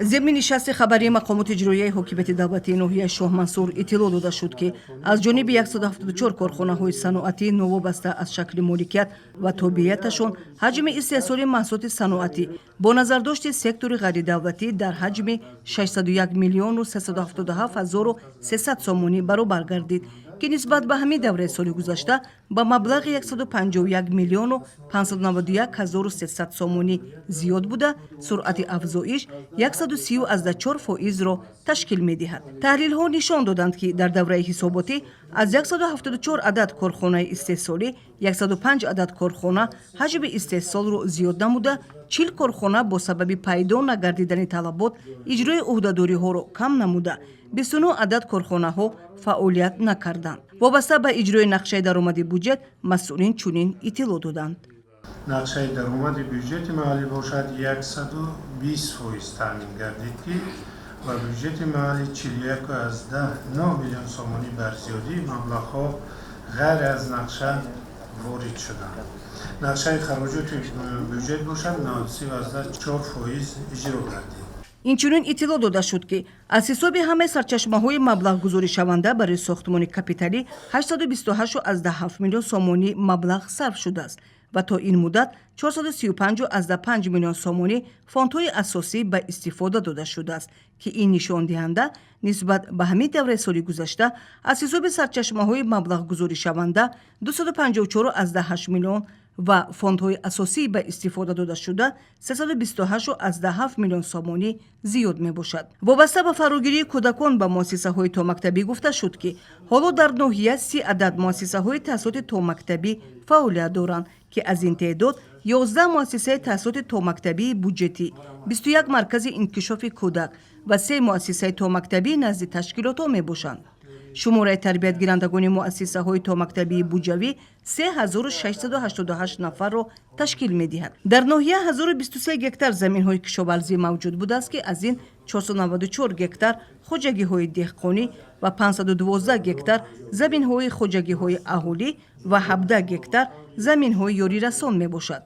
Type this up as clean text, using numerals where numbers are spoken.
Зимни нишасти хабарии мақомоти иҷроияи ҳокимияти давлатии ноҳияи Шоҳмансур иттилоъ дода шуд, ки аз ҷониби 174 корхонаҳои саноатӣ, новобаста аз шакли моликият ва тобеияташон, ҳаҷми истеҳсоли маҳсулоти саноатӣ бо назардошти сектори ғайридавлатӣ дар ҳаҷми 601 миллиону 377 ҳазору 300 сомонӣ баробар гардид, ки нисбат ба ҳамин давраи соли гузашта ба маблағи 151 миллиону 591 ҳазору 300 сомонӣ зиёд буда, суръати афзоиш 130,4 фоизро ташкил медиҳад. Таҳлилҳо нишон доданд, ки дар давраи ҳисоботӣ аз 174 адад корхонаи истеҳсолӣ 105 адад корхона ҳаҷми истеҳсолро зиёд намуда, 40 корхона бо сабаби пайдо нагардидани талабот иҷрои ӯҳдадориҳоро кам намуда, 29 адад корхонаҳо фаъолият накарданд. Вобаста ба иҷрои нақшаи даромади буҷет масъулин чунин иттилоъ доданд. Нақшаи даромади бюҷети маҳаллӣ бошад, 120% таъмин гардид, ки ба бюҷети маҳаллӣ 41,9 миллион сомонӣ бар зиёдии маблағҳо ғайр аз нақша ворид шуданд. Нақшаи хароҷоти бюҷет бошад, 93,4% иҷро гардид. Инчунин иттилоъ дода шуд, ки аз ҳисоби ҳамаи сарчашмаҳои маблағгузоришаванда барои сохтмони капиталӣ 828,7 миллион сомонӣ маблағ сарф шудааст ва то ин муддат 435,5 миллион сомонӣ фондҳои асосӣ ба истифода дода шудааст, ки ин нишондиҳанда нисбат ба ҳамин давраи соли гузашта аз ҳисоби сарчашмаҳои маблағгузоришаванда 254,8 миллион ва фондҳои асосӣ ба истифода додашуда 328,7 миллион сомонӣ зиёд мебошад. Вобаста ба фарогирии кӯдакон ба муассисаҳои томактабӣ гуфта шуд, ки ҳоло дар ноҳия 30 адад муассисаҳои таҳсилоти томактабӣ фаъолият доранд, ки аз ин теъдод 11 муассисаи таҳсилоти томактабии буҷетӣ, 21 маркази инкишофи кӯдак ва се муассисаи томактабӣ назди ташкилотҳо мебошанд. Шумораи тарбиятгирандагони муассисаҳои томактабии буҷавӣ 3688 нафарро ташкил медиҳад. Дар ноҳия 1023 гектар заминҳои кишоварзӣ мавҷуд будааст, ки аз ин 494 гектар хоҷагиҳои деҳқонӣ ва 512 гектар заминҳои хоҷагиҳои аҳолӣ ва 17 гектар заминҳои ёрирасон мебошад.